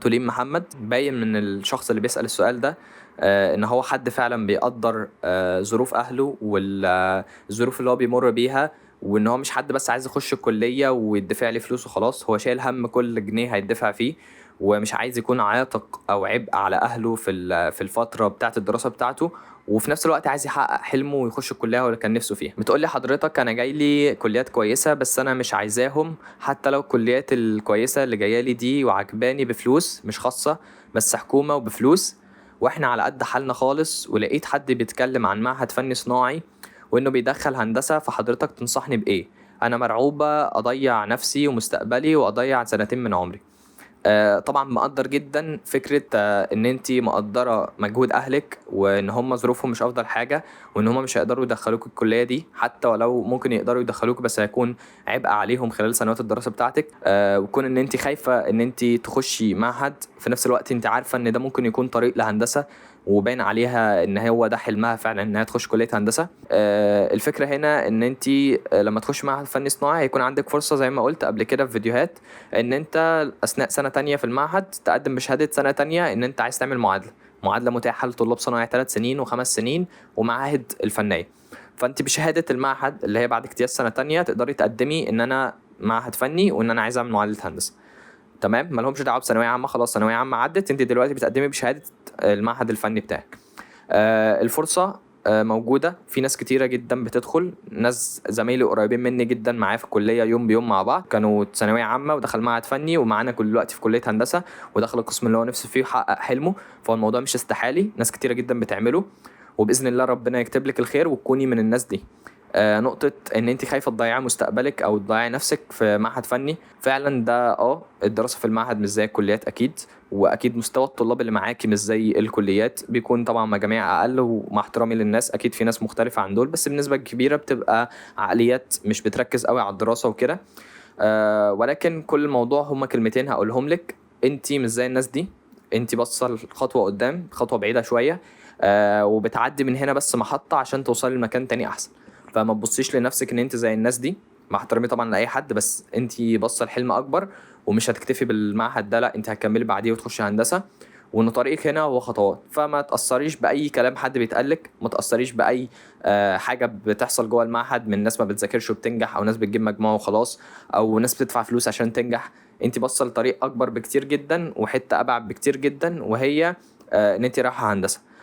تولين محمد. باين من الشخص اللي بيسأل السؤال ده ان هو حد فعلا بيقدر ظروف اهله والظروف اللي هو بيمر بيها، وان هو مش حد بس عايز يخش الكلية ويدفع لي فلوس وخلاص، هو شايل هم كل جنيه هيدفع فيه، ومش عايز يكون عاتق او عبء على اهله في الفترة بتاعه الدراسة بتاعته، وفي نفس الوقت عايز يحقق حلمه ويخش الكلية اللي كان نفسه فيها. بتقول لي حضرتك انا جاي لي كليات كويسة بس انا مش عايزاهم، حتى لو الكليات الكويسة اللي جاية لي دي وعجباني بفلوس، مش خاصة بس حكومة وبفلوس، واحنا على قد حالنا خالص، ولقيت حد بيتكلم عن معهد فني صناعي وانه بيدخل هندسة، فحضرتك تنصحني بايه؟ انا مرعوبه اضيع نفسي ومستقبلي واضيع سنتين من عمري. طبعا مقدر جدا فكرة ان انت مقدره مجهود اهلك وان هم ظروفهم مش افضل حاجة، وان هم مش هيقدروا يدخلوك الكلية دي، حتى ولو ممكن يقدروا يدخلوك بس هيكون عبء عليهم خلال سنوات الدراسة بتاعتك. وكون ان انت خايفة ان انت تخشي معهد، في نفس الوقت انت عارفه ان ده ممكن يكون طريق لهندسه، وباين عليها ان هو ده حلمها فعلا انها تخش كليه هندسة. الفكرة هنا ان انت لما تخش معهد فني صناعي هيكون عندك فرصة زي ما قلت قبل كده في فيديوهات، ان انت اثناء سنة تانية في المعهد تقدم بشهادة سنة تانية ان انت عايز تعمل معادلة. معادلة متاحة لطلاب صناعي 3 سنين و5 سنين ومعاهد الفنية. فانت بشهادة المعهد اللي هي بعد اجتياز سنة تانية تقدري تقدمي ان انا معهد فني وان انا عايز اعمل معادلة هندسة. تمام، مالهمش دعوه بثانويه عامة، خلاص ثانوية عامة عدت، انت دلوقتي بتقدمي بشهادة المعهد الفني بتاعك. الفرصة موجودة، في ناس كتيرة جدا بتدخل، ناس زمايلي قريبين مني جدا معايا في الكلية يوم بيوم مع بعض، كانوا ثانوية عامة ودخل معهد فني ومعانا كل الوقت في كليه هندسة، ودخل القسم اللي هو نفسه فيه وحقق حلمه. فهو الموضوع مش استحالي، ناس كتيرة جدا بتعمله، وباذن الله ربنا يكتب لك الخير وتكوني من الناس دي. نقطة إن أنت خايفة تضيعي مستقبلك أو تضيعي نفسك في معهد فني، فعلا ده الدراسة في المعهد مش زي الكليات أكيد، وأكيد مستوى الطلاب اللي معاكي مش زي الكليات، بيكون طبعا مجاميع أقل، ومع احترامي للناس أكيد في ناس مختلفة عن دول، بس بنسبة كبيرة بتبقى عقليات مش بتركز قوي على الدراسة وكده. ولكن كل الموضوع هما كلمتين هقولهم لك، أنت مش زي الناس دي، أنت باصة خطوة قدام، خطوة بعيدة شوية، وبتعدي من هنا بس محطة عشان توصلي لمكان تاني أحسن. فما تبصيش لنفسك ان انت زي الناس دي، مع احترامي طبعا لاي حد، بس انت باصة لحلم اكبر ومش هتكتفي بالمعهد ده، لا انت هتكملي بعديه وتخشي هندسة، وان طريقك هنا هو خطوات. فما تاثريش باي كلام حد بيتقالك، ما تاثريش باي حاجة بتحصل جوه المعهد من ناس ما بتذاكرش وبتنجح، او ناس بتجيب مجموع وخلاص، او ناس بتدفع فلوس عشان تنجح. انت باصة لطريق اكبر بكتير جدا وحتة ابعد بكتير جدا، وهي ان انت رايحة هندسة.